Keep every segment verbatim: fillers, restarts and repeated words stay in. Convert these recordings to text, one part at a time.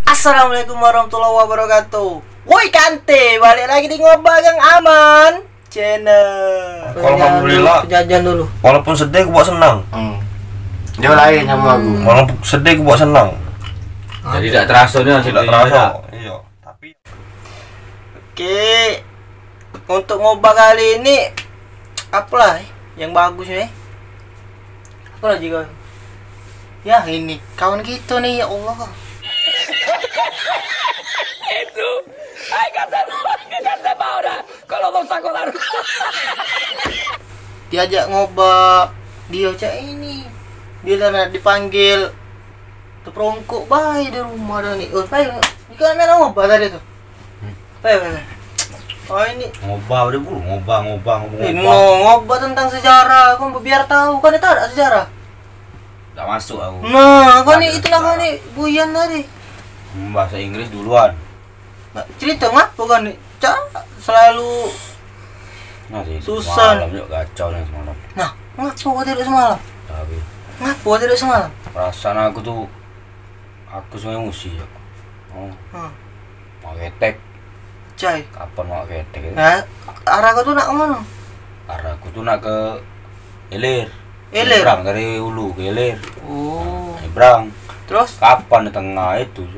Assalamualaikum warahmatullahi wabarakatuh. Woi Kante, balik lagi di Ngoba Gang Aman Channel. Alhamdulillah. Pejajan dulu. Walaupun sedih, aku buat senang. Hmm. Dia lain sama aku. Walaupun sedih, aku buat senang. Jadi tak terasa ni, tidak terasa. Iya. Tapi oke, untuk Ngoba kali ini apalah yang bagus ni? Apalah juga? Ya ini kawan kita ni, ya Allah. Itu, ai kata, kata mau dah. Kalau mau sakolah. Diajak Ngoba, dia cak ini. Dia nak dipanggil. Teperongkok bae di rumah dah ni. Oh, bae. Ni kan main Ngoba tadi tu. Hmm. Bae, bae, bae. Oh, ini Ngoba udah bulu, Ngoba, Ngoba, Ngoba, ini Ngoba. Ngoba tentang sejarah, kau biar tahu, kan dia tak ada sejarah. Tak masuk aku. Nah, kau ni itulah kau ni Buyan tadi. Hmm, bahasa Inggris duluan. Nak cerita ngapo kan ni? Cak selalu nah, susah. Semalam juga kacau ni semalam. Nah, ngapo kau tidur semalam? Tapi ngapo kau tidur semalam? Perasaan aku tu, aku Sungai Musi ya. Oh. Hmm. Mau ketek. Cai. Kapan mau ketek? Nah, arah kau tu nak ke mana? Arah aku tu nak ke Ilir. Ilir? Nyebrang dari hulu ke Ilir. Oh. Nah, nyebrang. Terus? Kapan di tengah itu?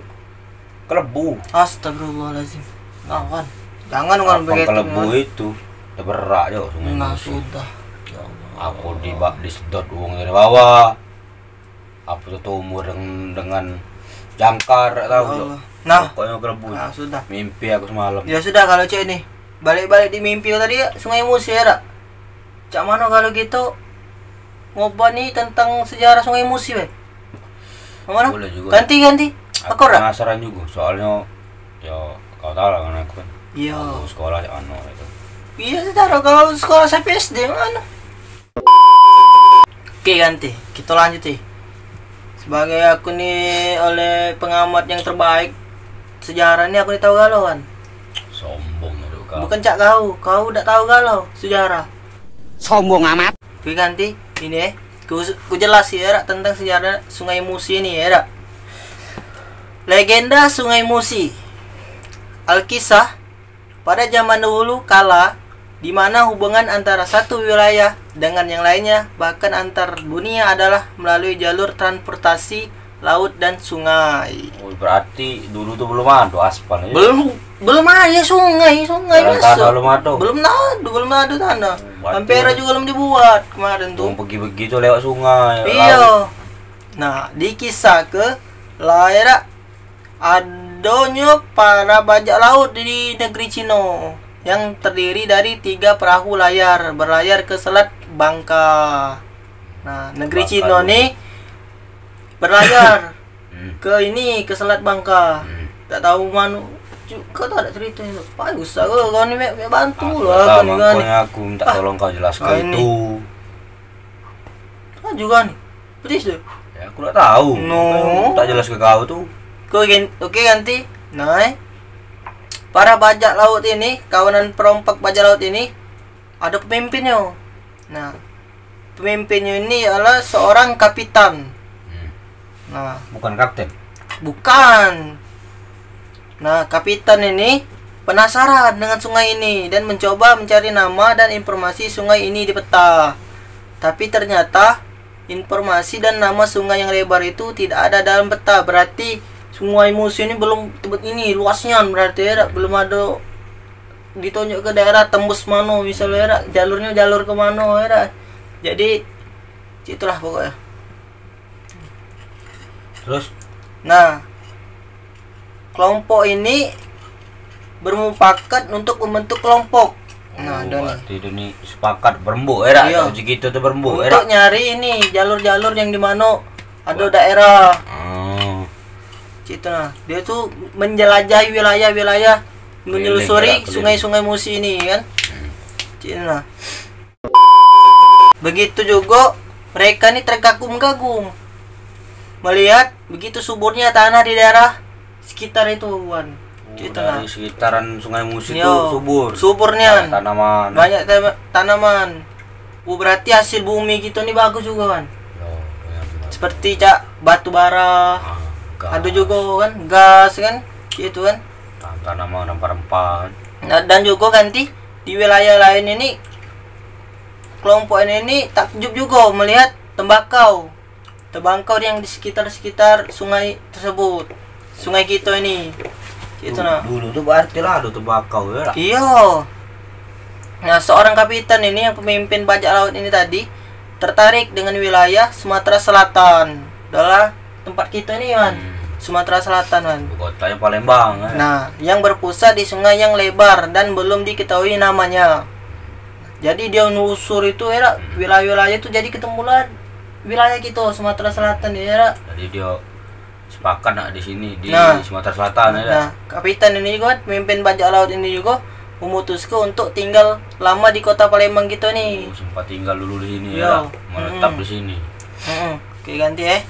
Kelebu. Astagfirullahalazim. Kawan. Jangan orang begitu. Kelebu itu teberak je sungai. Nah, sudah. Ya Allah. Aku di bak disedot wong dari bawah. Apa tu tumbuh dengan, dengan jangkar tak tahu. Ya Allah. Nah. Pokoknya kelebu. Nah, sudah. Mimpi aku semalam. Ya sudah kalau cek ni. Balik-balik di mimpi tadi ya, Sungai Musi ya tak? Cak mana kalau gitu Ngoba ni tentang sejarah Sungai Musi, weh. Mano? Boleh juga. Ganti, ganti. Aku penasaran juga, soalnya ya kau tahu lah kan aku kan. Iya. Aku sekolah di mana itu. Iya, sejarah kau sekolah sampai S D mana? Oke, ganti. Kita lanjut, eh. Sebagai aku ni oleh pengamat yang terbaik sejarah ni aku ni tahu galo kan. Sombong tu kau. Bukan cak kau, kau dak tahu galo sejarah. Sombong amat. Oke, ganti. Ini eh, ku, ku jelas ya rak tentang sejarah Sungai Musi ni ya rak. Legenda Sungai Musi. Alkisah, pada zaman dahulu kala, di mana hubungan antara satu wilayah dengan yang lainnya, bahkan antar dunia adalah melalui jalur transportasi laut dan sungai. Oh, berarti dulu tu belum ada aspal ya? Belum, belum ada sungai, sungai masuk. Belum ada. Belum ada, belum ada tanah. Oh, berarti ampera juga belum dibuat kemarin tu. Wong pergi-pergi tu lewat sungai, iya, laut. Nah, dikisah ke lair adonyo para bajak laut di negeri Cino yang terdiri dari tiga perahu layar berlayar ke Selat Bangka. Nah, negeri Cino ni berlayar ke ini, ke Selat Bangka. Hmm. Tak tahu mano juga, tak ada cerita itu. Pai usah ke kau ni mek, mek bantu lah kau ni kan. Aku minta tolong kau jelaskan itu. Kau juga ni. Petis tu. Ya, aku tak tahu. No. Aku tak jelas ke kau tu. Oke, gen- oke, ganti. Nah, eh. Para bajak laut ini, kawanan perompak bajak laut ini, ada pemimpinnya. Nah, pemimpinnya ini adalah seorang kapitan. Hmm. Nah, bukan kapten. Bukan. Nah, kapitan ini penasaran dengan sungai ini dan mencoba mencari nama dan informasi sungai ini di peta. Tapi ternyata informasi dan nama sungai yang lebar itu tidak ada dalam peta. Berarti Sungai Musi ini belum tebet ini luasnya, berarti ya, belum ada ditunjuk ke daerah tembus mano, misalnya ya, jalurnya jalur ke mano ya. Jadi itulah pokoknya. Terus? Nah, kelompok ini bermufakat untuk membentuk kelompok. Nah, oh, berarti dia ni sepakat berembuk, eh, dak? Iya. Untuk nyari ini jalur-jalur yang di mano ada daerah. Oh. Cik tu nah, dia tu menjelajahi wilayah-wilayah, menelusuri sungai-sungai Musi ini kan. Hmm. Cik tu nah. Begitu juga mereka ni terkagum-kagum melihat begitu suburnya tanah di daerah sekitar itu, Wan. Oh, dari sekitaran Sungai Musi tu subur. Suburnyo. Banyak tanaman. Banyak tanaman. Oh, berarti hasil bumi kita ni bagus juga, Wan. Yo, benar, benar. Seperti cak batu bara. Ah. Gas. Ado jugo kan gas kan, itu kan. Tanah mah rempah-rempah. Nah, dan jugo ganti di wilayah lain ini, kelompok ini, ini takjub jugo melihat tembakau. Tembakau yang di sekitar-sekitar sungai tersebut. Sungai kito ini. Itu nah. Dulu tu berarti lah ado tembakau ya lah. Iyo. Nah, seorang kapitan ini yang pemimpin bajak laut ini tadi tertarik dengan wilayah Sumatera Selatan. Adalah tempat kito ini, Wan. Hmm. Sumatera Selatan, Wan. Ibu kotanya Palembang, eh. Nah, yang berpusat di sungai yang lebar dan belum diketahui namanya. Jadi dia nusur itu ya, dak? Hmm. Wilayah-wilayah itu jadi ketemu lah wilayah kito Sumatera Selatan ya, dak? Jadi dia sepakat nak di sini, di Nah. Sumatera Selatan ya, dak? Nah, kapitan ini juga kan, pemimpin bajak laut ini juga memutuskan untuk tinggal lama di kota Palembang kito ni. Oh, sempat tinggal dulu di sini ya, Yo. dak? Menetap Mm-mm. di sini. Mm-mm. Oke, ganti eh.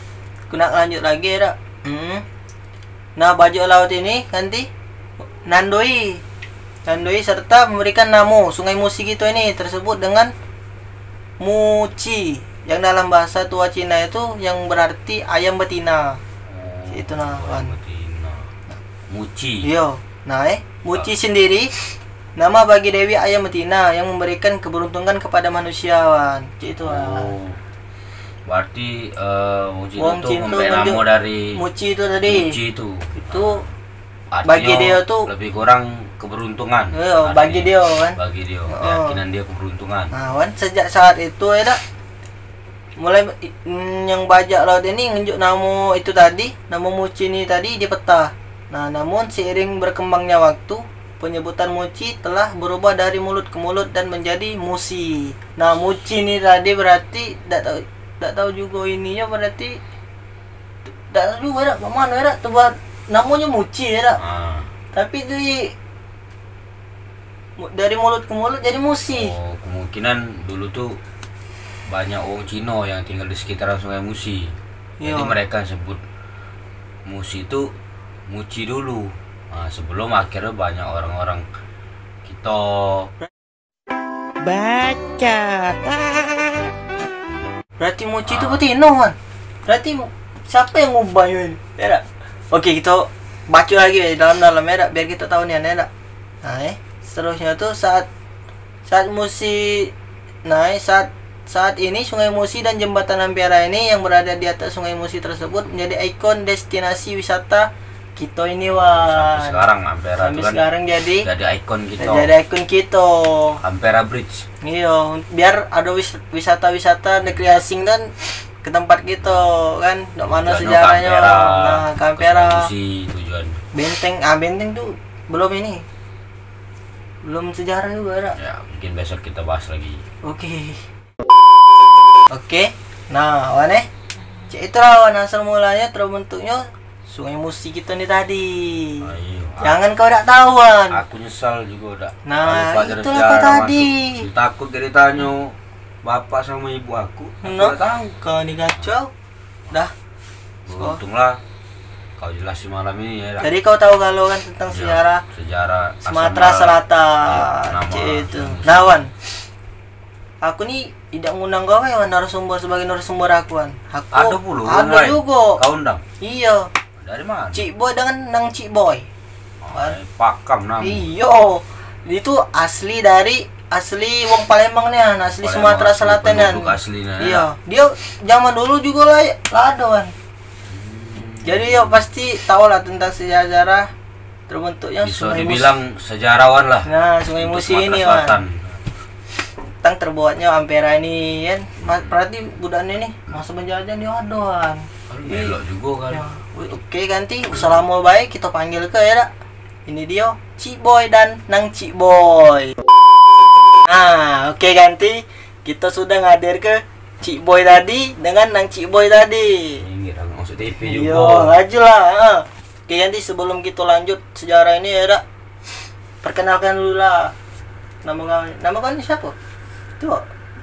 Aku nak lanjut lagi ya, dak? Mm-mm. Nah, bajak laut ini ganti nandoi. Nandoi serta memberikan namo Sungai Musi kito ini tersebut dengan Muci, yang dalam bahasa tua Cina itu yang berarti ayam betina. Oh, Itu nah, ayam Wan. betina. Muci. Iyo. Nah, eh, Muci Ah. sendiri nama bagi Dewi Ayam Betina yang memberikan keberuntungan kepada manusia, Wan. Cik itu, Wan. Oh. Berarti eh, wong Cina Wong tu Cina tu ngambil nunjuk namo dari Muci tu tadi. Muci tu. Itu Artinyo bagi dia tu lebih kurang keberuntungan. Iyo, Arti bagi dia, kan? Bagi dia. Heeh. Keyakinan dia keberuntungan. Nah, Wan, sejak saat itu ya dak, mulai i- mm, yang bajak laut ini ngenjuk namo itu tadi, namo Muci ni tadi di peta. Nah, namun seiring berkembangnya waktu, penyebutan Muci telah berubah dari mulut ke mulut dan menjadi Musi. Nah, Muci ni tadi berarti dak tahu, dak tahu juga ininya berarti dak tahu juga dak mak mano dak tebuat namonyo Muci ya dak. Ah. Tapi di mu- dari mulut ke mulut jadi Musi. Oh, kemungkinan dulu tu banyak wong Cino yang tinggal di sekitaran Sungai Musi. Jadi Iyo. mereka sebut Musi tu Muci dulu. Nah, sebelum akhirnya banyak orang-orang kito Baca. Berarti Muci tu Ah. betino, kan? Berarti siapo yang ngubah ini? Ya dak? Oke, kito baco lagi dalam-dalam ya dak, biar kito tahu nian ya dak. Nah, eh, seterusnyo tu saat saat musi nah, eh, saat saat ini Sungai Musi dan Jembatan Ampera ini yang berada di atas Sungai Musi tersebut menjadi ikon destinasi wisata kito ini, Wan. Sampai sekarang Ampera Sampai tu kan sekarang jadi jadi ikon kito. Jadi ikon kito. Ampera Bridge. Iyo, biar ado wis- wisata-wisata negeri asing kan ke tempat kito kan, dak mano Tujuannyo ke sejarahnya. Ampera, Nah, ke ke Ampera. Sungai Musi tujuan. Benteng, ah, benteng tu belum ini. Belum sejarah juga dak. Ya, mungkin besok kita bahas lagi. Oke. Oke. Nah, Wan eh. Cek itulah, Wan, asal mulanya terbentuknya Sungai Musi kita ni tadi. Ah, iyo. Jangan kau dak tahu, Wan. Aku nyesal juga dak. Nah, Kalau pelajaran itulah kau sejarah tadi. Masuk. Takut gak ditanyo bapak sama ibu aku. Aku Nah, dak tahu. Kau ni kacau. Dah. Beruntunglah kau jelasin malam ini ya dak. Jadi kau tahu galo kan tentang Iyo, sejarah sejarah Sumatera Asam Selatan. Iyo, nama Cek itu. Asam Nah, Wan. Aku ni idak ngundang kau, Wan, narasumber sebagai narasumber aku, Wan. Aku Ado pulo ado wong lain. Jugo. Kau undang? Iyo. Dari mano? Cik Boy dengan Nang Cik Boy. Ai, pakam nang. Iyo. Itu asli dari asli wong Palembang nian, asli Palembang Sumatera asli, Selatan nian. Penduduk asli nian, Iyo. Dio zaman dulu jugo lah lah ado, Wan. Hmm. Jadi yo pasti tahu lah tentang sejarah terbentuknya Bisa Sungai Musi. Dibilang sejarawan lah. Nah, Sungai Musi ini, Wan. Tentang terbuatnya Ampera ini kan. Ma- Berarti budak ini nih masa penjajahan dia ada, Wan. Kan melok juga kan. Ya, oke, ganti. Usah lama baik kita panggil ke ya dak. Ini dia Cik Boy dan Nang Cik Boy. Nah, oke, ganti. Kita sudah ngadir ke Cik Boy tadi dengan Nang Cik Boy tadi. Ingat aku masuk T V juga. Yo, laju lah. Ha. Oke, ganti sebelum kita lanjut sejarah ini ya dak. Perkenalkan dulu lah. Nama kau, nama kau ni siapa? Tu.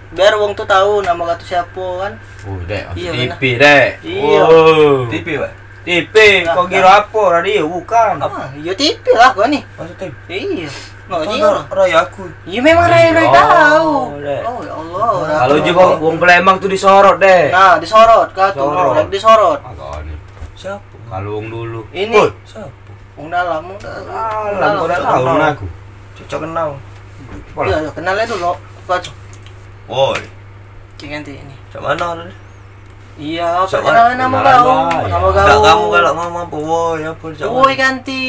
Biar wong tu tahu nama kau tu siapa kan. Oh, dek, masuk T V, dek. Iyo. Oh. T V, Pak. T V, kau kira apa? Radio, bukan. Ah, yo T V lah kau ni. Masuk T V. Iyo. Kau dah raya aku. Yo memang raya-raya tahu. Oh, ya Allah. Kalau je wong Palembang tu disorot deh. Nah, disorot kau tu, disorot. Agak aneh. Siapa? Kalau wong dulu. Ini. Woi, siapa? Wong dalam, wong dalam. Dalam, wong dalam. Tahu aku. Cocok kenal. Iya, iya, kenal aja dulu. Apa tuh? Woi. Cik Kanti ini. Cak mana tu? Iya, apa kenalan nama kau? Nama kau? Tak kamu kalau ngomong apa? Woi, apa cak mana? Woi Kanti.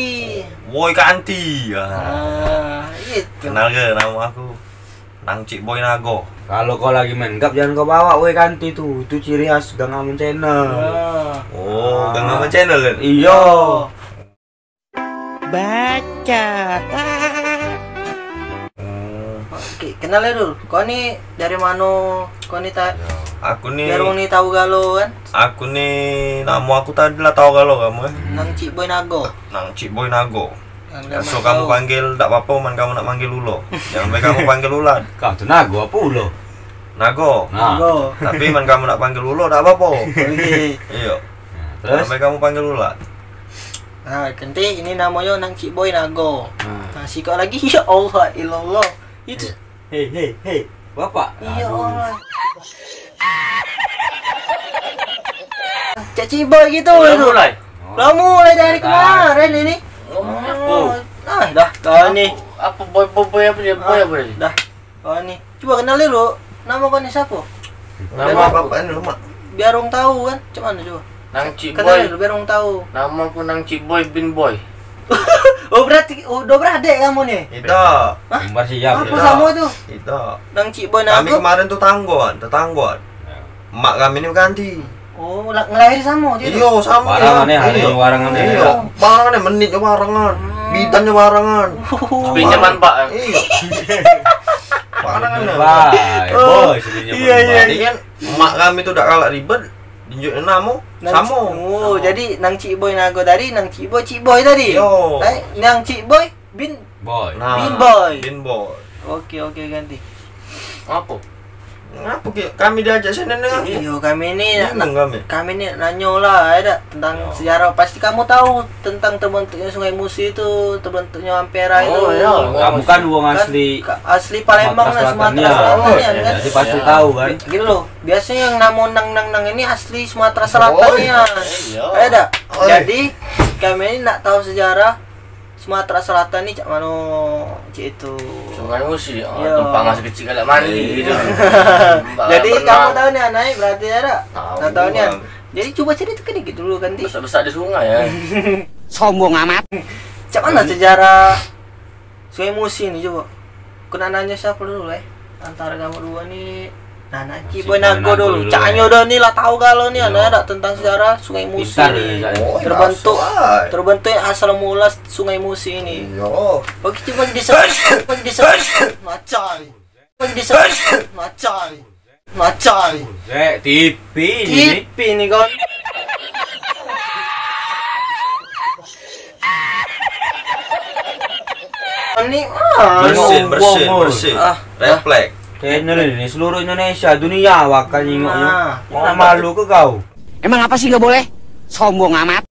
Woi Kanti. Ah. Ah, itu. Kenal ke nama aku? Nang Cik Boy Nago. Kalau kau lagi main gap, jangan kau bawa woi Kanti tu. Itu ciri khas Gang Aman Channel. Ah. Oh, Gang Aman Channel kan? Iya. Baca. Oke, kenal ya dulu. Kau ni dari mana? Kau ni tak? Aku ni. Biar wong ni tahu galo kan? Aku ni, nama aku tadi lah tahu galo kamu eh. Nang Cik Boy Nago. Nang Cik Boy Nago. Biaso kamu panggil dak apo-apo, man kamu nak manggil ulo. Jangan sampai kamu panggil ulat. Kau tu nago apo ulo? Nago. Nah. Nago. Tapi man kamu nak panggil ulo dak apo-apo. Oke. Iyo. Nah, terus? Jangan sampai kamu panggil ulat. Nah, Kanti ini namonyo Nang Cik Boy Nago. Nah. Nah, sikok lagi ya Allah ilallah. Itu. Hei, hei, hei. Bapak. Iyo. Cak Cik Boy gitu. Oh, lah mulai. Lah mulai dari kemarin ini. Oh. Ah, dah kau ni. Apa boy, boy, boy apa dia? Boy apa dia? Dah. Kau ni. Coba kenal dulu. Nama kau ni siapa? Nama apa? Apa ni, Mak? Biar orang tahu kan. Cak mana coba? Nang Cik Boy. Kenal dulu biar orang tahu. Nama aku Nang Cik Boy bin Boy. Oh, berarti udah beradik kamu ni? Tidak. Hah? Kembar siap. Apa sama tu? Tidak. Nang Cik Boy Nago. Kami kemarin tetanggoan, tetanggoan. Mak kami ni ganti. Oh, ngelahir sama je tu? Iyo, sama. Barangan ya, hari ini barangan ya. Iyo, barangan ya, menit je barangan. Bidan je barangan. Pinjaman, Pak. Iyo. Barangan ya. Baik, bos, pinjaman. Iya, iya. Jadi kan mak kami tu dak galak ribet. Dinjuk namo, samo. Oh, jadi Nang Cik Boy Nago tadi, Nang Cik Boy, Cik Boy tadi. Yo. Eh, Nang Cik Boy, Bin Boy. Nah, Bin Boy. Bin Boy. Oke, oke, ganti. Ngapo? Ngapo ki-, kami diajak sini dengan? Iyo, kami ni nak, kami ni nak nanyo lah, ya dak, tentang sejarah. Pasti kamu tahu tentang terbentuknya Sungai Musi itu, terbentuknya Ampera itu. Oh, iya. Kamu kan wong asli Palembang lah, Sumatera Selatan ya, kan? Jadi pasti tahu kan? Gitu loh. Biasanya yang namo nang nang nang ini asli Sumatera Selatan ya. Iya. Ada. Jadi kami ini nak tahu sejarah Sumatera Selatan ni cak mano cik itu. Sungai Musi, oh, tempat masa kecil galak mandi gitu. Jadi kamu tahu ni anai berarti ada? Tahu ni. Jadi coba cerita ke dikit dulu kan, Ti. Besar-besar di sungai ya. Sombong amat. Cak mana sejarah Sungai Musi ni coba. Aku nak nanya siapa dulu eh? Antara kamu dua ni. Nah, nak Cik Boy Nago dulu. Cak Anyo dah ni lah tahu galo ni, ada dak tentang sejarah Sungai Musi ni. Terbentuk, terbentuk asal mula Sungai Musi ni. Iyo. Bagi coba di sana, bagi di sana. Macai. Bagi di sana. Macai. Macai. Rek, T V ni. T V ni kan. Ni ah. Bersin, bersin, bersin. Ah, refleks. Channel ini seluruh Indonesia, dunia bakal nyingoknya. Nah, malu ke kau? Emang apa sih nggak boleh? Sombong amat.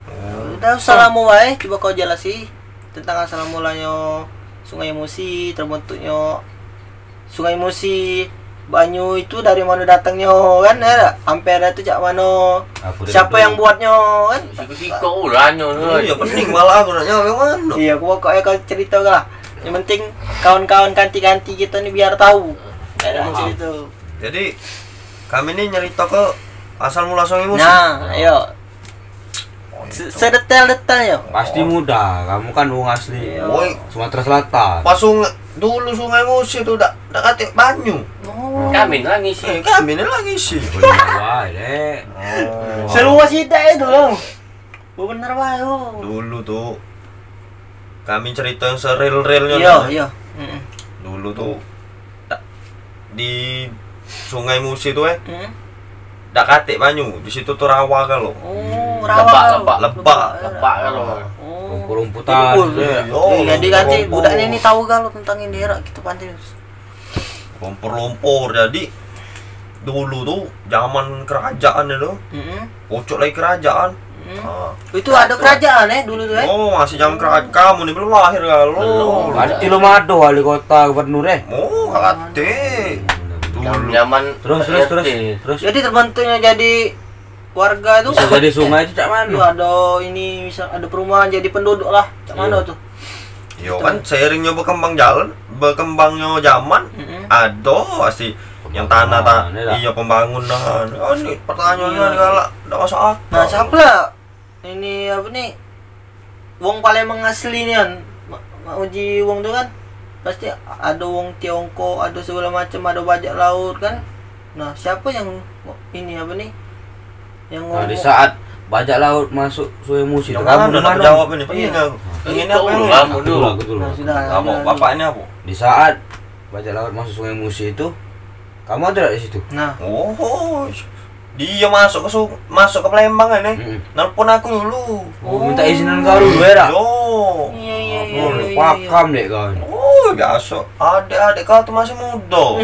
Udah usah lamo bae, coba kau jalasi tentang asal mulanyo Sungai Musi, terbentuknyo Sungai Musi, banyu itu dari mano datangnyo kan, ya dak? Ampera itu cak mano? Siapo yang buatnyo kan? Siko-siko ulanyo tu. Iyo, pening malah aku nak nyawe mano. Iyo, aku pokoknyo kau cerito lah. Yang penting kawan-kawan kanti-kanti kito ni biar tahu. Ya dak, cerito. Jadi kami ni nyerito ke asal mula Sungai Musi. Nah, iyo. Se-, sedetail-detailnyo. Pasti mudah, kamu kan wong asli Sumatera Selatan. Pas sungai, dulu Sungai Musi tu dak, dak katek banyu. Oh. Kami ni lah ngisi. Eh, kami ni lah ngisi. Bener bae, Dek. Oh. Seluas sidak itu, Bang. Bener bae, oh. Dulu tu kami cerito yang seril-rilnyo. Iyo, iyo. Dulu tu dak, di Sungai Musi tu eh. Dak katek banyu, di situ tu rawa galo. Oh, rawa. Lebak, lebak. Lebak. Lebak galo. Oh. Rumput-rumputan. Jadi ganti budak ni, ni tahu galo tentang ini rak gitu pantai. Lumpur-lumpur. Jadi dulu tu zaman kerajaan tu. Pucuk lagi kerajaan. Itu ado kerajaan eh dulu tu eh. Oh, masih zaman kerajaan. Kamu ni belum lahir galo. Belum. Berarti belum ado wali kota, gubernur eh. Oh, katek. Dulu. Zaman terus, terus, terus. Jadi terbentuknyo jadi warga tu. Bisa jadi sungai tu cak mano? Yo, ado ini, misal ado perumahan jadi penduduk lah. Cak mano tu? Yo kan, seiringnyo berkembang jalan, berkembangnyo zaman, ado pasti yang tanah tak, iyo, pembangunan. Oh, ni pertanyaannyo ni galak, dak masuk akal. Nah, siapo lah ini, apo ni, wong Palembang asli nian, mak, mak uji wong tu kan, pasti ado wong Tiongkok, ado segalo macam, ado bajak laut kan. Nah, siapo yang ini, apo ni, yang ngomong? Nah, di saat bajak laut masuk Sungai Musi tu, kamu di mano? Jawab ini, pengen aku. Pengen apa yang kamu dulu? Aku dulu. Nah, sudah. Kamu, bapak ini apa? Di saat bajak laut masuk Sungai Musi itu, kamu ada dak di situ? Nah. Oh, dia masuk ke su-, masuk ke Palembang kan, eh? Nelpon aku dulu. Oh, minta izin dengan kau dulu, ya, dak? Yo. Iya, iya, iya. Oh, pakam dek kau. Oh, biasa. Adek-adek kau tu masih muda.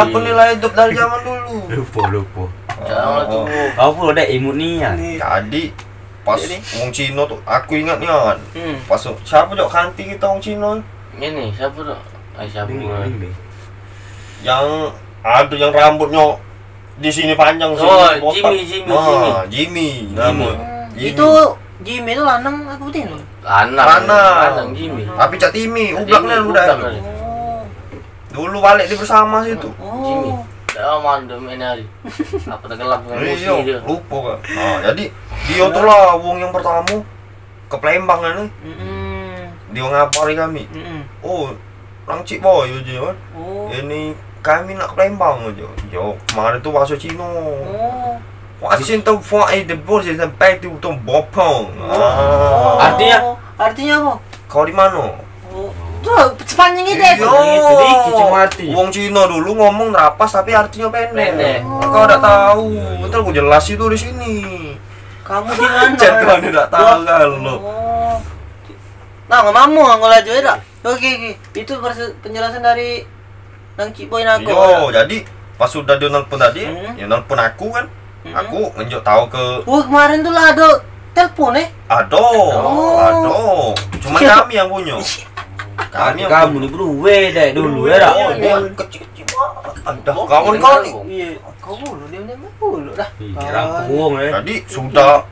Aku nilai hidup dari zaman dulu. Lupa, lupa. Jangan tu. Apa dek imut nian? Jadi, pas wong Cino tu, aku ingat nian. Pas siapa jok kanti kita wong Cino? Ini siapa tu? Ai, siapa? Yang ada yang rambutnya di sini panjang, sini botak. Jimmy, Jimmy, Jimmy. Jimmy. Itu Jimmy tu lanang apa betina? Lanang. Lanang. Lanang Jimmy. Tapi cak Timi, ublak nian budak tu. Oh. Dulu balik di bersama situ. Jimmy. Dah mandem ini hari. Apa tenggelam dengan emosi dia? Lupa kan. Nah, jadi dia tu lah wong yang pertama ke Palembang kan ni. Dia ngabari kami. Oh, nang Cik Boy aja kan. Ini kami nak ke Palembang aja. Yo, kemarin tu bahasa Cina. Wah, cinta fuai de bos sampai tu tu bopong. Artinya? Artinya apa? Kau di mana? Oh. Tu sepanjang itu. Iyo. Sedikit cuma arti. Wong Cina dulu ngomong nerapas tapi artinya pendek. Pendek. Kau dak tahu. Betul, aku jelas itu di sini. Kamu di mana? Chat kau ni dak tahu kan lo. Oh. Nah, ngomong aku laju ya dak? Oke, oke. Itu perse-, penjelasan dari Nang Cik Boy nako. Iyo, jadi pas sudah dia nelpon tadi, dia nelpon aku kan. Aku ngenjuk tahu ke. Oh, kemarin tu lah ada telepon, eh? Ada. Oh. Ada. Cuma kami yang punya. Kami yang kamu ni beruwe deh dulu ya dak? Oh, kecil-kecil banget. Ada kawan kau ni. Iya, kau dulu dia ni dulu dah. Iya, rangkung, eh. Jadi sudah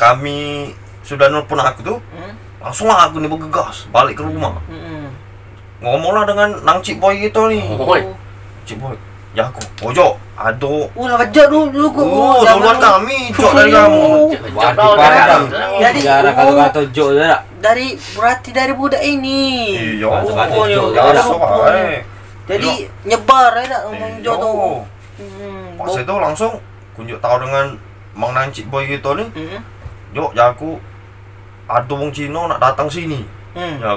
kami sudah nelpon aku tu, langsung lah aku ni bergegas balik ke rumah. Ngomonglah dengan Nang Cik Boy gitu ni. Oi. Cik Boy, jago. Ojo, ado. Oh, lah kejap dulu, dulu. Oh, duluan kami, jok dari kamu. Jadi, oh, kata-kata jok tu dak? Dari, berarti dari budak ini. Iya. Kata-kata jok tu dak? Jadi, nyebar ya dak ngomong jok tu. Pas itu langsung kunjuk tahu dengan Mang Nang Cik Boy gitu ni. Jok, jago. Ado wong Cino nak datang sini. Hmm. Ya.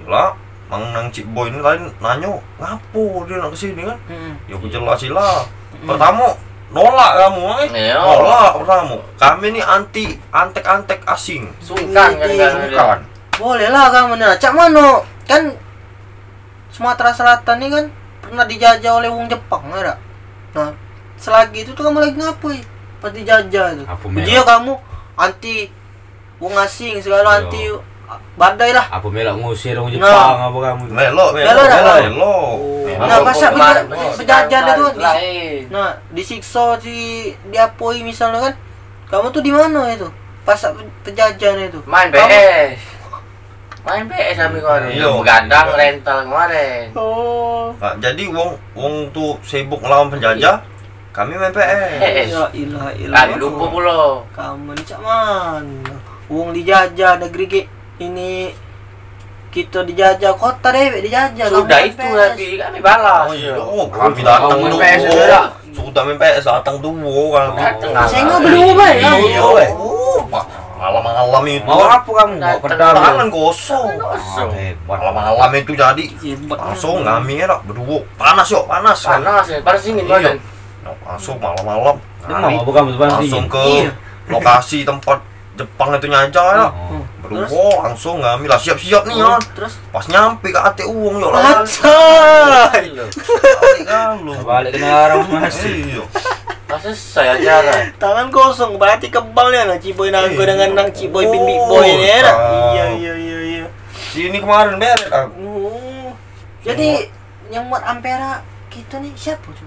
Yolah, Mang Nang Cik Boy ni lain nanyo, ngapo dia nak ke sini kan? Hmm. Ya, aku jelasin lah. Hmm. Pertamo, nolak kamu, eh. Iya. Nolak pertamo. Kami ni anti antek-antek asing. Sungkan kan, kan. Sungkan. Boleh lah kamu ni. Cak mano? Kan Sumatera Selatan ni kan pernah dijajah oleh wong Jepang, ya dak? Nah, selagi itu tu kamu lagi ngapoi? Pas dijajah tu. Apa dia kamu anti wong asing segalo, anti badai lah. Apa melok ngusir wong Jepang apa kamu? Melok, melok, melok. Nah, pas aku penjajahan itu, nah, disiksa, di, diapoi misalnya kan. Kamu tu di mano itu? Pas penjajahan itu. Main P S. Main P S kami kemarin. Iyo. Begadang rental kemarin. Oh. Nah, jadi wong, wong tu sibuk ngelawan penjajah, kami main P S. P S. Ya ilah, ilah. Tadi lupa pulo. Kamu ni cak mano? Wong dijajah negeri ki-, ini kito dijajah, kota dewek dijajah. Sudah itu tapi kami balas. Oh, iyo. Oh, kami datang dulu. P S sudah. Sudah main P S datang tu, kan. Datang. Sengo belum, Bang. Iyo, Bang. Oh, malam-malam itu. Mau apa kamu? Mau pedang? Tangan kosong. Tangan kosong. Ah, hebat. Malam-malam itu jadi. Hebat. Langsung kami ya, dak, berdua. Panas, yok, panas, kan. Panas, ya. Panas dingin, iyo, badan. Nah, langsung malam-malam. Dia mau apa kamu, Bang? Langsung ke lokasi tempat Jepang itu nyajah ya. Hmm. Berdua langsung kami lah siap-siap ni, ya. Terus? Pas nyampe ke ate uwong, yo lah. Acai. Balik kalu. Balik kena arang, Mas. Iyo. Pas selesai acara. Tangan kosong, berarti kebal ya, nah, Ciboy Nago dengan nang Ciboy Bin Big Boy ni, ya, dah? Iyo, iyo, iyo, iyo. Sini kemarin beret aku. Oh. Jadi, yang muat Ampera kita ni siapa tu?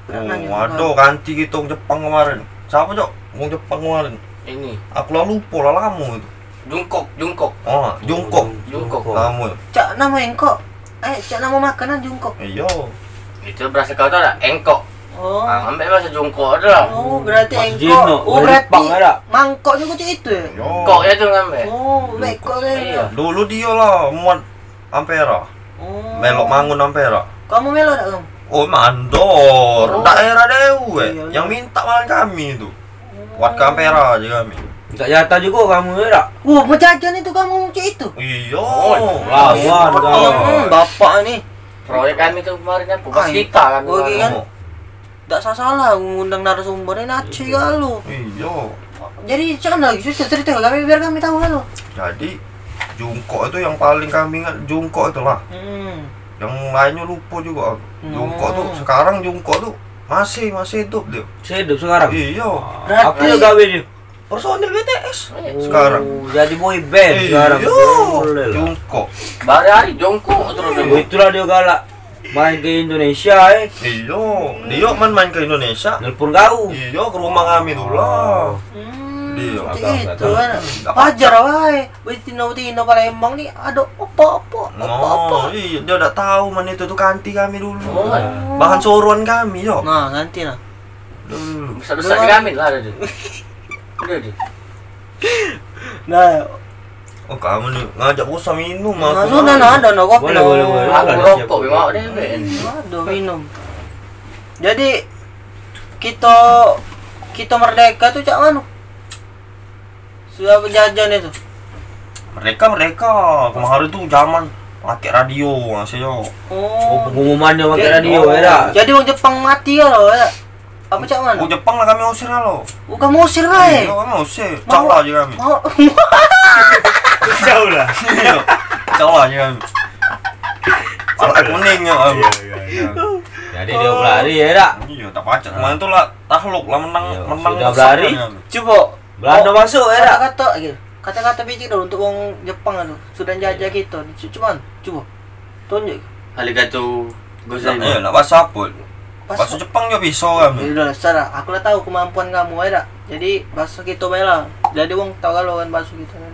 Oh, ada kanti kita orang Jepang kemarin. Siapa, Cok? Wong Jepang kemarin. Ini. Aku lah lupa lah, lama itu. Jungkook, Jungkook. Oh, Jungkook. Jungkook. Lama. Cak nama engkok. Eh, cak nama makanan Jungkook. Iyo. Itu berasa kau tahu tak? Engkok. Oh. Ah, ambek bahasa Jungkook tu lah. Oh, berarti engkok. Oh, berarti mangkok juga cak itu ya? Yo. Kok ya tu ngambek. Oh, ambek kok ya. Iyo. Dulu dia lah muat Ampera. Oh. Melok mangun Ampera. Kamu melok tak kamu? Oh, mandor. Oh. Daerah dewe. Iyo, iyo. Yang minta malah kami tu. Buat ke Ampera aja kami. Minta jatah juga kamu ya tak? Wah, pejajan itu kamu cak itu. Iyo. Oh, lawan kau. Hmm, bapak ni. Proyek kami tu kemarin apa? Pas kita kan. Oh, iya kan? Dak salah ngundang narasumber ni Naci galo. Iyo. Jadi cak mana lagi susah cerita kami biar kami tahu galo. Jadi Jungkook itu yang paling kami ingat, Jungkook itulah. Hmm. Yang lainnya lupa juga aku. Hmm. Jungkook tu sekarang Jungkook tu masih masih hidup dia. Masih hidup sekarang? Iyo. Berarti apa dia gawe dia? Personil B T S sekarang. Oh, jadi boy band sekarang. Iyo. Boleh lah. Jungkook. Bahari-hari Jungkook terus. Oh, itulah dia galak main ke Indonesia eh. Iyo, dia main-main ke Indonesia. Nelpon kau. Iyo, ke rumah kami dulu lah. Hmm, dia. Seperti itu kan. Wajar wae. Betino-betino Palembang ni ada apa-apa, apa-apa. Oh, iyo, dia dak tahu mana itu tu kanti kami dulu. Oh. Bahan suruhan kami yo. Nah, kanti lah. Dulu. Besar-besar di kami lah ada tu. Ada tu. Nah, oh, kamu ni ngajak bosan minum. Nah, aku sudah nah, ada no kopi. Boleh, boleh, boleh. Aku rokok memang ada ni. Ada minum. Jadi kita kita merdeka tu cak mana? Sudah penjajahan itu. Mereka mereka kemarin tu zaman pakai radio masih yo. Oh, pengumuman dia pakai radio ya dak? Jadi wong Jepang mati ya lo ya. Apa cak mana? Wong Jepang lah kami usir lo. Oh, kamu usir lah eh. Iya, kami usir. Cak lah aja kami. Jauh lah. Iya. Cak lah aja kami. Pala kuning ya kami. Iya, iya, iya. Jadi dia berlari ya dak? Iya, tak pacak. Kemarin tu lah takluk lah menang menang. Sudah berlari. Coba Belanda masuk ya dak? Kata-kata gitu. Kata-kata biji dulu untuk wong Jepang tu. Sudah jajah kita. Cuman, coba. Tunjuk. Arigato gozaimasu. Iya, nak bahasa apa? Bahasa Jepang juga bisa kan? Ya udah, salah. Aku lah tahu kemampuan kamu ya dak. Jadi bahasa kita bae lah. Jadi wong tahu kalau kan bahasa kita kan.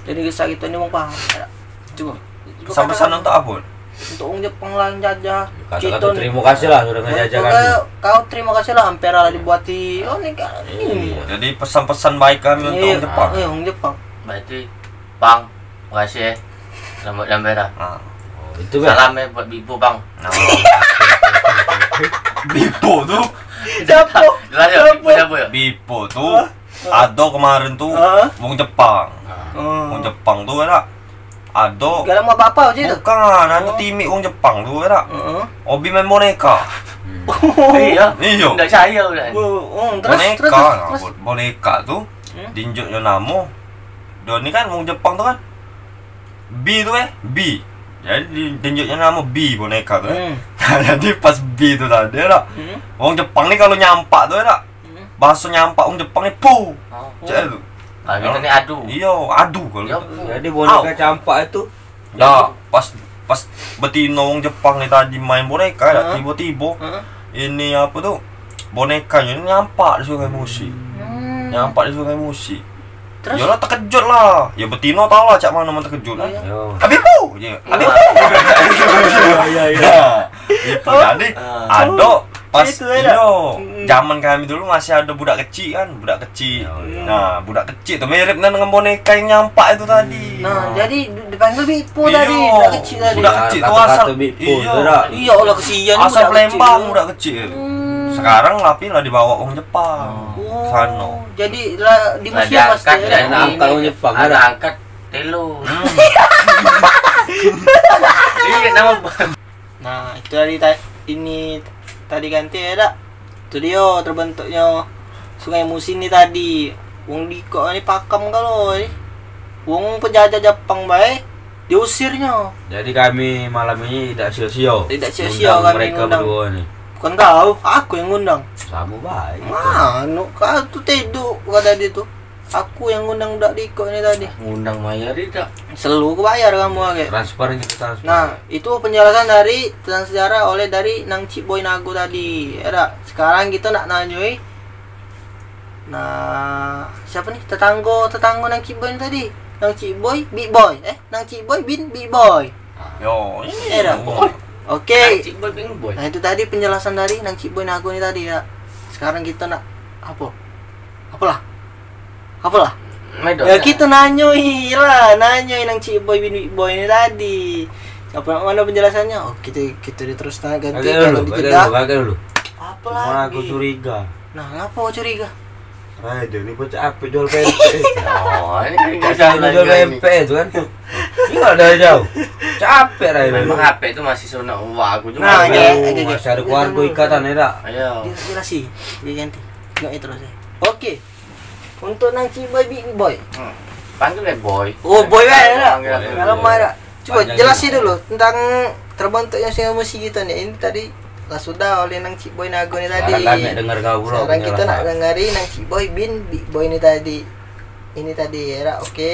Jadi kisah kita ni wong paham ya dak. Coba. Pesan-pesan untuk apa? Untuk wong Jepang lah yang jajah. Kata-kata terima kasih lah sudah ngejajah kami. Kau terima kasih lah Ampera lah dibuati. Oh ni kan. Iya. Jadi pesan-pesan baik kami untuk wong Jepang. Iya, wong Jepang. Berarti Pang, makasih ya. Selamat di Ampera. Ah. Oh, itu kan. Salam ya buat Bipo, Pang. Nah. Bipo tu. Siapa? Lah, ya, Bipo siapa ya? Bipo tu. Ado kemarin tu wong Jepang. Wong Jepang tu kan. Ado. Galak mau apa-apa je tu. Bukan, ado timik wong Jepang tu kan. Heeh. Hobi main boneka. Iya. Iya. Ndak percaya udah. Oh, terus terus terus. Boneka tu dinjuknyo namo. Dio ni kan wong Jepang tu kan. Bi tu eh, bi. Jadi dinjuknyo namo bi boneka tu eh. Nah, jadi pas bi tu tadi dak. Wong Jepang ni kalu nyampak tu dak. Bahaso nyampak wong Jepang ni pu. Cak tu. Kalu kito ni adu. Iyo, adu kalu. Jadi boneka campak itu. Dah, pas pas betino wong Jepang ni tadi main boneka dak, tibo-tibo ini apo tu? Bonekanyo ni nyampak di Sungai Musi. Nyampak di Sungai Musi. Terus? Yo lah tekejut lah. Yo betino tau lah cak mano men tekejut kan. Iyo. Habis pu je. Habis pu. Iyo, iyo, iyo. Nah, itu jadi ado pas itu, iyo, zaman kami dulu masih ado budak kecik kan, budak kecik. Iyo, iyo. Nah, budak kecik tu mirip nian dengan boneka yang nyampak itu tadi. Nah, jadi di- dipanggil Bipo tadi, budak kecik tadi. Budak kecik tu asal. Iyo. Iyo, Allah kesian. Asal Palembang budak kecik tu. Sekarang tapi lah dibawa wong Jepang. Oh, sano. Jadi lah di museum pasti diangkat wong Jepang, ada angkat telo. Iyo, nama Nah, itu tadi ta- ini tadi ganti ya dak? Itu dio terbentuknyo Sungai Musi ni tadi. Wong dikok ni pakam kalu ni. Wong penjajah Jepang bae diusirnyo. Jadi kami malam ini tidak sio-sio. Tidak sio-sio kami mereka berdua ni. Bukan kau, aku yang ngundang. Sama bae. Mano kau tu tedok kata dia tu. Aku yang ngundang budak dikok ni tadi. Ngundang mayar dak? Selalu ku bayar kamu age. Transfer gitu transfer. Nah, itu penjelasan dari tentang sejarah oleh dari Nang Cik Boy Nago tadi. Ya dak? Sekarang kita nak nanyoi Nah, siapo ni? Tetanggo, tetanggo nang Cik Boy ni tadi. Nang Cik Boy, Big Boy. Eh, nang Cik Boy bin Big Boy. Yo, Eh, dah. Oke. Cik Boy bin Boy. Nah, itu tadi penjelasan dari nang Cik Boy Nago ni tadi, ya. Sekarang kita nak apo? Apolah? Apolah? Ya, kita nanyoi lah, nanyoi nang Cik Boy bin Big Boy ni tadi. Apa mano penjelasannya? Oh, kita kita dia terus tanya ganti kalau dijeda. Agak dulu, agak dulu. Apa lagi? Cuma aku curiga. Nah, ngapa kau curiga? Raja ni pun capek jual pempek. Oh, ini kan jual pempek itu kan. Ini enggak ada jauh. Capek Raja. Memang capek itu masih sunat uang aku juga. Nah, ya, masih ada keluarga ikatan ya tak? Ayo. Dia jelasin. Dia ganti. Enggak itu rasanya. Oke. Untuk nang Cik Boy, Big Boy. Hmm. Panggil dia Boy. Oh, Boy lah ya. Dalam marah. Cuba jelasin dulu tentang terbentuknya Sungai Musi gitu nih. Ini tadi lah sudah oleh nang Cik Boy Nago ni tadi. Sekarang kami dengar kau pula. Sekarang kita nak dengari nang Cik Boy bin Big Boy ni tadi. Ini tadi ya, oke.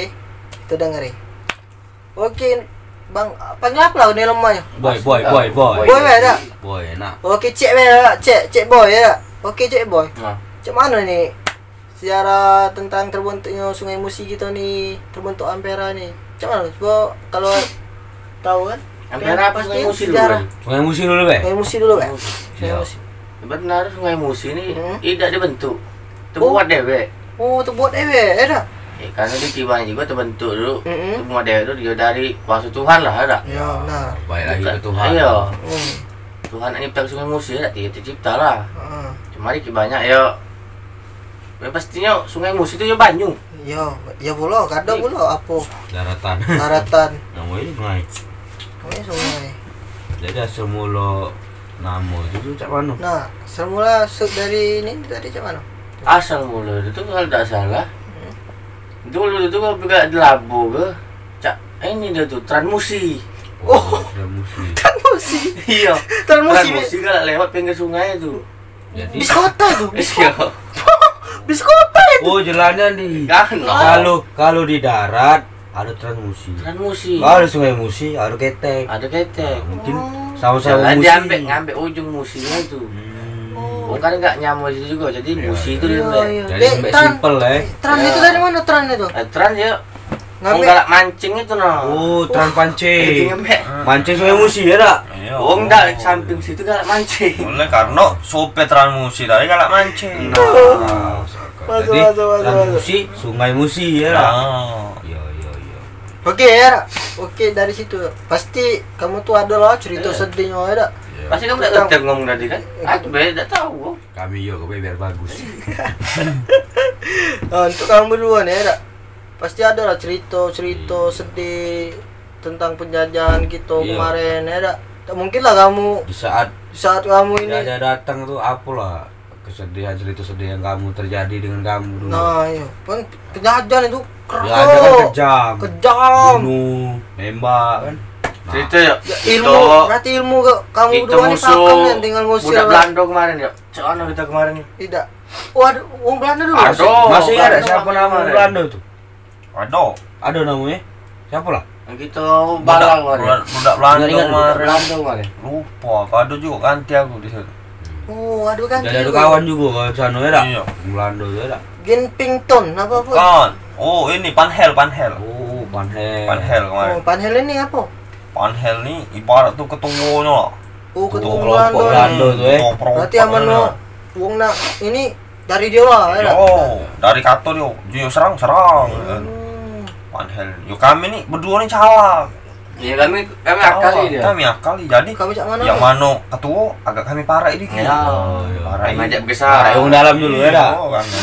Kita dengari. Oke, Bang, panggil apa lah ni lemahnya? Boy, boy, boy, boy. Boy lah dah. Boy enak. Oke, cek lah, cek, cek boy ya. Oke, cek boy. Nah. Cek mana ni? Sejarah tentang terbentuknya Sungai Musi kita ni, terbentuk Ampera ni. Cak mana? Cuba kalau tahu kan? Ampera apa Sungai Musi dulu? Sungai Musi dulu be. Sungai Musi dulu be. Sungai Musi. Benar Sungai Musi ni tidak dibentuk. Terbuat dewek. Oh, terbuat dewek, ya dah. Eh, karena dia tiba juga terbentuk dulu. Terbuat dewek tu dia dari kuasa Tuhan lah, ya dah. Ya, benar. Baik lagi ke Tuhan. Iya. Tuhan nak nyipta Sungai Musi dak dia tercipta lah. Cuma dia banyak ya. Ya, pastinya Sungai Musi tu ya banyu. Ya, ya pula kada pula apa? Daratan. Daratan. Namanya sungai. Namanya sungai. Jadi asal mula nama tu tu cak mana? Nah, asal mula dari ini tadi cak mana? Asal mula tu kalau tak salah. Hmm. Dulu tu kalau buka di Labo ke cak ini dia tu Transmusi. Oh, Transmusi. Transmusi. Iya. Transmusi. Transmusi kalau lewat pinggir sungai tu. Jadi bis kota tu. Bis kota. Bis kota itu. Oh, jelannya di. Kalau kalau di darat ada Transmusi. Transmusi. Kalau Sungai Musi ada Ketek. Ada Ketek. Nah, mungkin sama-sama Musi. Diambil ngambil ujung Musinya itu. Hmm. Oh, kan enggak nyamuk itu juga. Jadi Musi itu diambil. Jadi lebih simpel eh. Tran itu dari mana Tran itu? Eh, Tran ya Wong galak mancing itu nah. Oh, tran pancing. Mancing Sungai Musi ya dak? Wong dak samping situ galak mancing. Oleh karena sope tran Musi tadi galak mancing. Nah. Jadi tran Musi, Sungai Musi ya dak? Iya, iya, iya. Oke ya. Oke dari situ. Pasti kamu tuh ada lah cerita sedihnya ya dak? Pasti kamu dak ngerti ngomong tadi kan? Aku be dak tahu. Kami yo kowe biar bagus. Nah, untuk kamu berdua nih ya dak? Pasti ada lah cerita-cerita sedih tentang penjajahan kita kemarin ya dak? Tak mungkin lah kamu di saat di saat kamu ini penjajah datang tuh apalah kesedihan cerita sedih yang kamu terjadi dengan kamu dulu. Nah, iya. Kan penjajahan itu keras. Ya, ada kan kejam. Kejam. Bunuh, nembak kan. Nah. Cerita ya. Ya, ilmu, berarti ilmu ke kamu berdua ini pakem kan tinggal ngusir. Budak Belanda kemarin ya. Cak mana kita kemarin? Tidak. Oh, ada wong Belanda dulu. Ada. Masih ada siapa nama wong Belanda tu? Ada. Ada namanya? Siapa lah? Yang kita balang kemarin. Budak Belanda kemarin. Belanda kemarin. Lupa, ada juga kanti aku di situ. Oh, ada kanti. Jadi ada kawan juga kalau sana ya dak? Iya. Belanda ya dak? Genpington apa apa? Kan. Oh, ini Panhel, Panhel. Oh, Panhel. Panhel kemarin. Oh, Panhel ini apa? Panhel ni ibarat tu ketuanya lah. Oh, ketua kelompok Belanda tu eh. Berarti aman wong nak ini dari dia lah ya. Oh, dari kata dia, dia serang serang. Hmm. Panhel. Yo kami ni berdua ni calak. Ya kami kami akali dia. Kami akali. Jadi kami cak mana? Yang mana ketua agak kami parak dikit. Ya. Parak. Ngajak besar. Parak yang dalam dulu ya dah.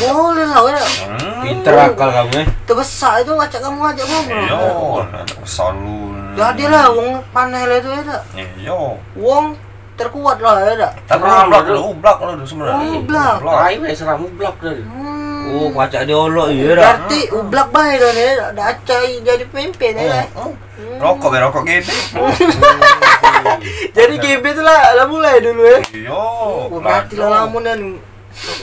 Boleh lah ya. Pinter akal kamu eh. Tebesak itu ngajak kamu ngajak ngobrol. Yo, besar lu. Jadilah wong Panhel itu ya dak? Iyo. Wong terkuat lah ya dak? Tapi seram ublak tu. Ublak lah tu sebenarnya. Oh, ublak. Ublak. Ai weh seram ublak tu. Hmm. Oh, pacak diolok ya dak? Berarti ublak bae dah ya. Dak acai jadi pemimpin ya. Hmm. Rokok be rokok G B. Jadi G B tu lah lah mulai dulu ya. Iyo. Oh, berarti lah lama dah.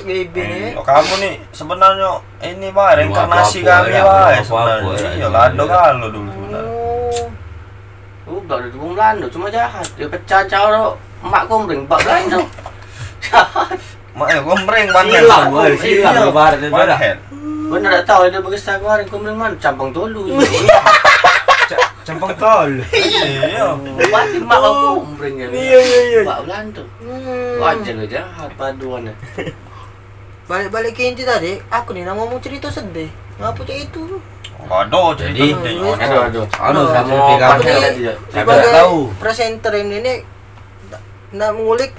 Bibir eh. Kamu ni sebenarnya ini bae reinkarnasi kami bae sebenarnya. Iya, lado galo dulu sebenarnya. Oh. Ublak dulu wong Belanda cuma jahat. Dia pecah caro emak komring bak Belanda. Jahat. Mak yo gombreng ban. Silang, weh, silang, iyo, ibaratnyo tu ban dah. Head. Gua nak tahu ada bekesan kemarin gombreng mana? Campang tolu. Ca-, campang tolu. Iyo. Pasti mak kau gombreng ya. Iyo, iyo, iyo. Mak Belanda. Hmm. Wajar aja jahat paduan ya. Balik-balik ke inti tadi, aku ni nak ngomong cerita sedih. Ngapa cak itu? Ado cerita sedih. Ado, ado. Ado, ado. Aku ni sebagai presenter ini ni nak, nak mengulik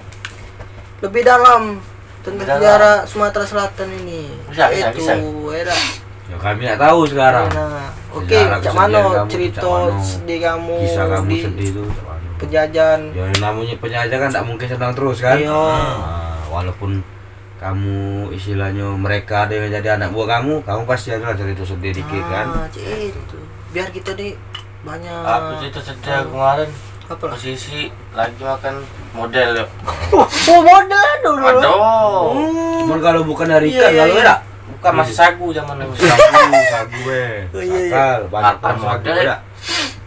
lebih dalam tentang sejarah Sumatera Selatan ini. Bisa, bisa, bisa. Itu, ya dah. Ya, kami nak tahu sekarang. Nah, oke, cak mano cerita sedih kamu, kisah kamu sedih tu, cak mano? Penjajahan. Ya, yang namanya penjajah kan tak mungkin senang terus kan? Iya. Nah, walaupun kamu, istilahnyo, mereka ado yang jadi anak buah kamu, kamu pasti ado lah cerita sedih dikit kan? Ah, cak itu. Biar kita ni banyak. Aku cerita sedih aku kemarin. Apa? Posisi lagi makan model yo. Oh, model ado dulu. Ado. Hmm. Cuman kalau bukan hari ikan, iya, kalau iya, dak? Bukan, masih sagu zaman dulu. Sagu, sagu, eh. Oh, iya, iya. Sakal, banyak makan model.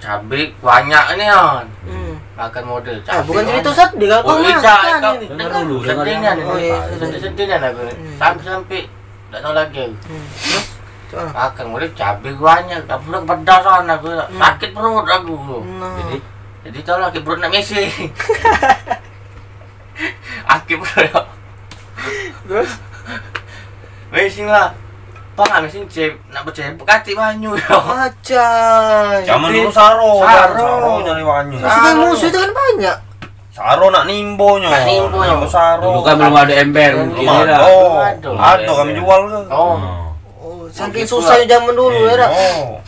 Cabe banyak nian. Hmm. Makan model. Ah, bukan cerita sedih, kau makan ini. Dengar dulu, dengar dulu. Sedih nian. Oh, iya, sedih. Sedih nian aku. Hmm. Sampai-sampai dak tahu lagi aku. Hmm. Terus? Cak mano? Makan model cabe banyak, tapi pedas nian aku. Hmm. Sakit perut aku. Nah. Jadi, jadi tahu lah, sakit perut nak mesing. Akib. Terus? Weh, sing lah. Pang, sing cep, nak becebok katik banyu yo. Acai. Zaman dulu saro, saro. Saro nyari banyu. Terus sungai musuh itu kan banyak. Saro nak nimbo nyo. Nak nimbo nyo. Nimbo saro. Dulu kan belum ada ember mungkin ya. Belum ada. Ado kami jual ke. Oh. Hmm. Oh, saking susah zaman dulu ya, dak? Iyo.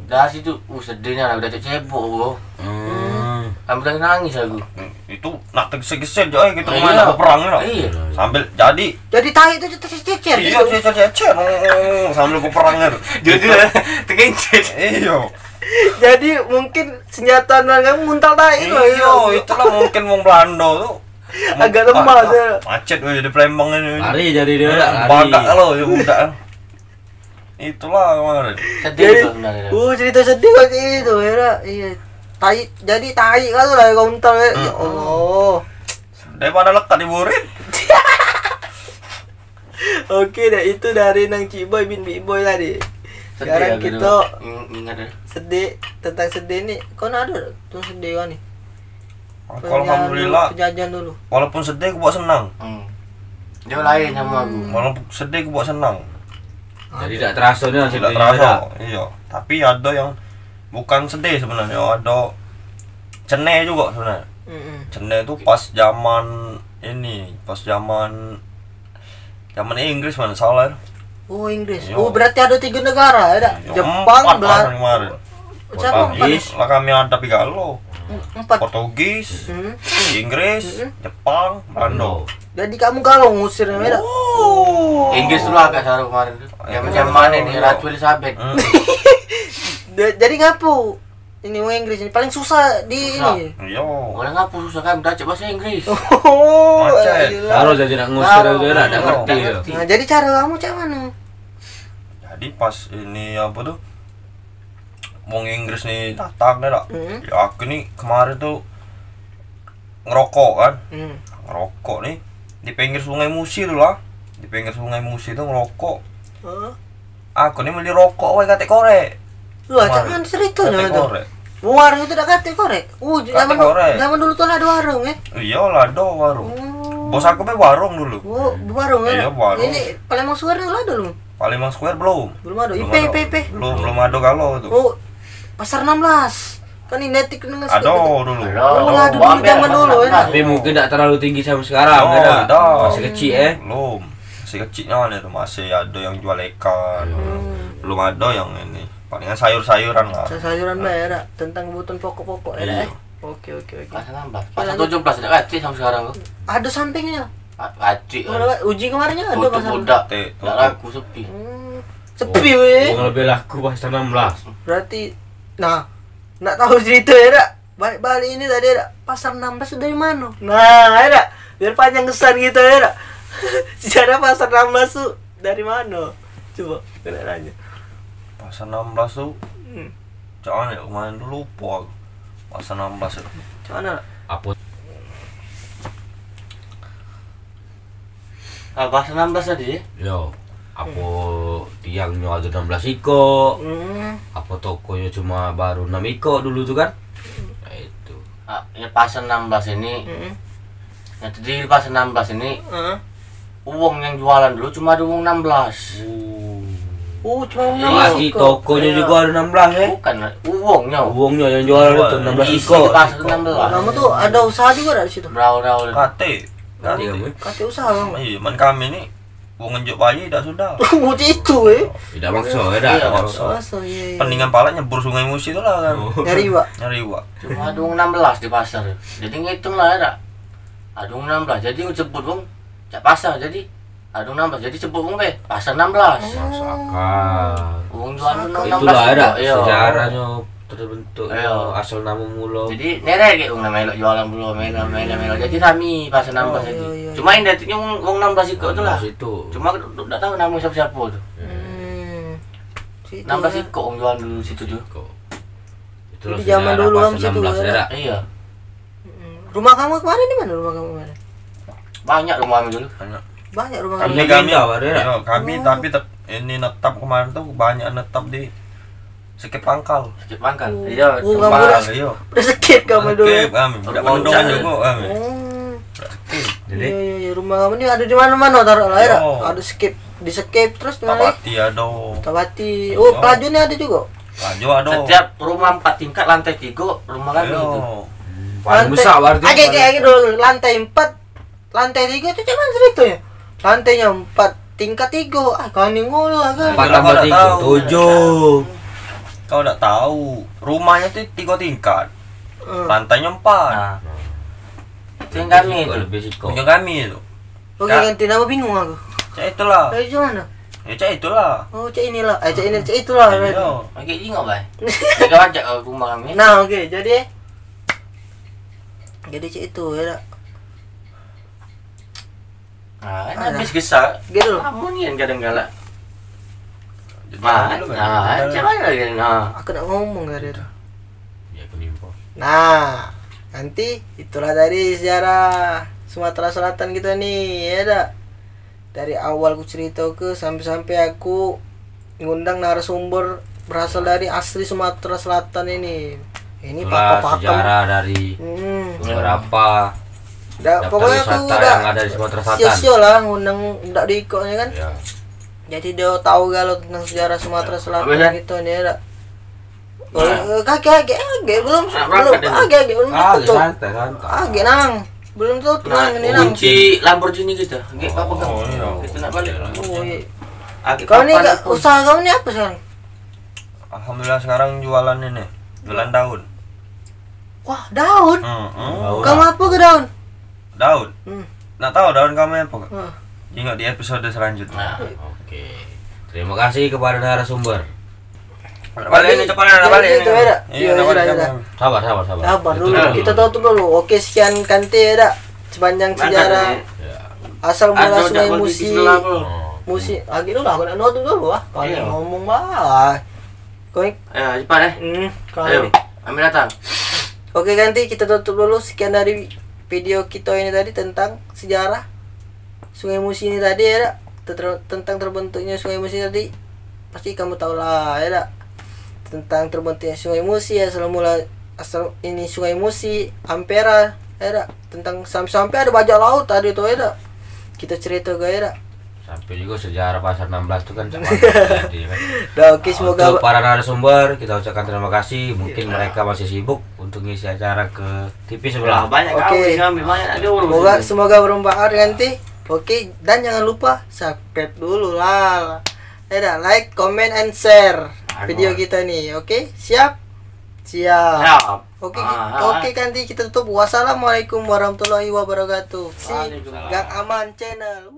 Dari situ, uh, sedihnya lah, udah cebok aku. Hmm. Sambil nangis aku. Itu nak tergesa-gesa je, eh, kita kemana? Iya. Ke perang, ya, dak? Iya. Sambil jadi. Jadi tai itu cecer-cecer. Iya, gitu. Cecer-cecer. Oh, sambil ke perang kan. Jujur, gitu. Terkencit. Iyo. Jadi mungkin senjata andalan kamu nguntal tai lo, iyo, ya. Itulah mungkin wong Belanda tu. Agak lemah, ah, ya. Macet weh di Palembang ini. Lari jadi dia, lari. Bagak lo, ya, budak. Itulah kemarin. Sedih. Jadi, tu sebenarnya. Uh, cerita sedih kok itu, ya, dak? Iya. Tai, jadi tai kau tu lah kau untal, ya. Ya Allah. Daripada lekat di burit. Oke, dah itu dari nang Cik Boy bin Big Boy tadi. Sedih. Sekarang aku kita ing-, ingat, ya. Sedih, tentang sedih ni. Kau nak ada tu sedih kau ni? Aku alhamdulillah. Penjajahan dulu. Walaupun sedih, aku buat senang. Hmm. Dia lain sama aku. Walaupun sedih, aku buat senang. Jadi dak teraso nian sedih. Tidak teraso, iyo. Tapi ado yang bukan sedih sebenarnyo, ado cene juga sebenarnyo. Mm-mm. Cene tu pas zaman ini, pas zaman zaman Inggris, mano salah. Oh, Inggris. Iyo. Oh, berarti ado tiga negara, ya, dak? Iyo, Jepang, empat Belanda. Kemarin. Siapa? Empat. Lah kami ada tiga lo. Empat. Portugis, hmm, Inggris, hmm, Jepang, Belanda. Jadi kamu galau ngusir, ya, dak? Oh. Inggris dulu agak saru kemarin tu. Zaman-zaman ini, Ratu Elizabeth. Hmm. Jadi ngapo? Ini wong Inggris ni paling susah di ini. Susah. Iyo. Orang apa susah kan, dak cak bahasa Inggris. Oh, macet. Iyalah. Harus jadi nak ngusir tu dak, dak ngerti. Dak ngerti. Nah, jadi cara kamu cak mano? Jadi pas ini apa tu? Wong Inggris ni datang kan, dak? Hmm. Ya, aku ni kemarin tu ngerokok kan. Hmm. Ngerokok ni di pinggir Sungai Musi tu lah. Di pinggir Sungai Musi tu ngerokok. Heeh. Aku ni beli rokok wae katek korek. Lah, cak mano ceritonyo tu? Katek korek. Warung itu dak katek korek. Uh, zaman dulu tu lah ado warung, eh? Iyo lah, ado warung. Oh. Bos aku be warung dulu. Oh, warung, eh? Iyo, warung. Ini Palembang Square lah dulu. Palembang Square belum. Belum ado. Belum ado. Ipe, Ipe, Ipe. Belum, belum ado galo tu. Oh, Pasar enam belas. Kan identik dengan ado dulu. Oh, lah, dulu zaman dulu, ya. Tapi mungkin dak terlalu tinggi sama sekarang, ya, dak? Masih kecik, eh. Belum. Masih kecik nyo tu, masih ado yang jual ikan. Hmm. Belum ado yang ini. Palingan sayur-sayuran lah. Sayur-sayuran bae, ya, dak? Tentang kebutuhan pokok-pokok, ya, dak, eh? Iyo. Oke, oke, oke. Pasar enam belas. Pasar tujuh belas dak katek sama sekarang tu. Ado sampingnyo. Katek. Uji kemarin ado pasar. Tutup udah. Dak laku, sepi. Hmm. Sepi, weh. Wong lebih laku pas enam belas. Berarti, nah, nak tahu cerita ya, dak? Balik-balik ini tadi, dak? Pasar enam belas tu dari mano? Nah, ya, dak? Biar panjang kesan kita, ya, dak? Sejarah Pasar enam belas tu dari mano? Coba, kena nanya. Pasar enam belas tu, hmm, cak mano ya? Kemarin tu lupo aku. Pasar enam belas tu. Cak mano, dak? Apa? Ah, bahas enam belas tadi, ya? Yo, apo tiangnyo ado enam belas ikok, hmm, apo tokonyo cuma baru enam ikok dulu tu kan? Nah, itu. Ah, ya, pas enam belas ini. Hmm. Yang terdiri pas enam belas ini. Heeh. Uwong yang jualan dulu cuma ado uwong enam belas. Oh. Oh, cuma enam belas. Lagi tokonyo jugo ado enam belas, eh? Bukan, uwongnyo. Uwongnyo yang jualan tu enam belas ikok. Isi pas enam belas. Kamu tu ado usaha jugo dak di situ? Berau-rau. Kate. Kate kamu? Kate usaha kamu? Iyo, man kami ni wong ngenjuk bayi dak sudah. Bocah itu, eh. Tidak makso, ya, dak? Iya, makso. Makso, iya, iya. Peningan palak nyebur Sungai Musi tu lah kan. Oh. Nyari iwak. Nyari iwak. Cuma ado enam belas di pasar. Jadi ngitung lah, ya, dak? Ado enam belas. Jadi sebut wong cak pasar. Jadi ado enam belas. Jadi sebut wong be pasar enam belas. Masuk akal. Wong jual enam belas. Itulah, ya, dak? Iya. Sejarahnyo terbentuk asal namo mulo. Jadi nere ke wong namo elok jualan pulo, melo, melo, melo. Jadi rami pas enam belas. Oh, jadi. Iya, iya, cuma identiknyo wong, wong enam belas ikok tu lah. Enam belas itu. Cuma dak tahu namo siapo-siapo tu. Hmm. Situ enam belas ya. Ikok wong jualan dulu situ tu. Ikok. Itu zaman dulu kan situ, ya. Iya. Mm-mm. Rumah kamu kemarin di mana rumah kamu kemarin? Banyak rumah kami dulu. Banyak. Banyak rumah kamu. Kami, kami, yo, kami tapi tet-, ini netap kemarin tu banyak netap di Sekip Pangkal. Sekip Pangkal. Oh. Iya, oh, kamu udah, iyo, udah sekip kamu dulu. Sekip kami. Udah mendongan jugo kami. Oh. Jadi? Iya, iya, iya, rumah kamu ni ado di mano-mano taruh lah, ya? Ado Sekip, di Sekip terus di mano lagi? Tapati ado. Tapati. Oh, Pelaju ni ado jugo? Pelaju ado. Setiap rumah empat tingkat, lantai tigo, rumah kami itu. Paling besak berarti. Agek, agek, agek dulu. Lantai empat, lantai tigo tu cak mano ceritonyo? Lantainyo empat, tingkat tigo. Ah, kau ni ngolah kan. Empat tambah tigo, tujuh. Kau dak tahu. Rumahnyo tu tigo tingkat. Hmm. Lantainyo empat. Nah. Itu yang kami tu. Lebih sikok. Yang kami tu. Oke, ganti nama, bingung aku. Cak itulah. Cak itu mana? Ya, cak itulah. Oh, cak inilah. Eh, cak ini, cak itulah. Iya. Agek jingok, Bay. Tiga macam kau rumah kami. Nah, oke, jadi, jadi cak itu, ya dak? Ah, kan habis gesak. Gitu. Kamu ni yang kadang galak. Jadi, ah, dulu, ah, macam mana lagi? Nah. Aku nak ngomong tadi tu. Ya, aku nimpo. Nah, nanti itulah dari sejarah Sumatera Selatan kita ni, ya dak? Dari awal ku cerito ke sampe-sampe aku ngundang narasumber berasal dari asli Sumatera Selatan ini. Ini itulah pakem-pakem. Sejarah dari, mm-mm, beberapa daftar wisata yang ada di Sumatera Selatan. Dak, pokoknya aku dak sio-sio lah ngundang dak diikoknyo kan. Ya. Jadi dio tahu galo tentang sejarah Sumatera Selatan gitu ni, dak. Nah. Eh, kagek, agek, agek, belum, ah, belum, agek, agek, belum tutup. Santai, santai. Agek, Nang. Belum tutup, nah, Nang, ini, Nang. Kunci Lamborghini kita. Agek, apa kau? Oh, iya. Kita nak balik. Oh, iya. Agek, kau ni, usaha kau ni apa sekarang? Alhamdulillah, sekarang jualan ini, jualan daun. Wah, daun? Heeh. Kamu apa ke daun? Daun. Hmm. Nak tahu daun kami apa? Hmm. Tengok di episode selanjutnya. Nah, oke. Terima kasih kepada narasumber. Balik ni, cepat nak balik ni. Iya, iya, iya. Sabar, sabar, sabar. Sabar dulu. Kita tutup dulu. Oke, sekian Kante, ya dak? Sepanjang sejarah. Ya. Asal mula Sungai Musi. Musi. Agek dulu lah, aku nak nutup dulu lah. Kau ngomong bah. Kau. Ya, cepat, eh. Hmm, kau. Ayo, ambil datang. Oke, Kante, kita tutup dulu. Sekian dari video kita ini tadi tentang sejarah Sungai Musi ini tadi, ya dak? Ter-, tentang terbentuknya Sungai Musi tadi. Pasti kamu tahu lah, ya dak? Tentang terbentuknya Sungai Musi, asal mula, asal ini Sungai Musi, Ampera, ya dak? Tentang sampe-sampe ada bajak laut tadi tu, ya dak? Kita cerita ke, ya dak? Sampai juga sejarah Pasar enam belas tu kan, cak mano tadi kan. Dah, oke, semoga untuk para narasumber, kita ucapkan terima kasih. Mungkin mereka masih sibuk untuk ngisi acara ke T V sebelah. Nah, banyak kami, banyak ada urus. Semoga, semoga bermanfaat nanti. Oke, dan jangan lupa subscribe dulu lah. Ya dah, like, comment, and share video kita ni. Oke, siap? Siap. Oke, oke, nanti kita tutup. Wassalamualaikum warahmatullahi wabarakatuh. Si Gang Aman Channel.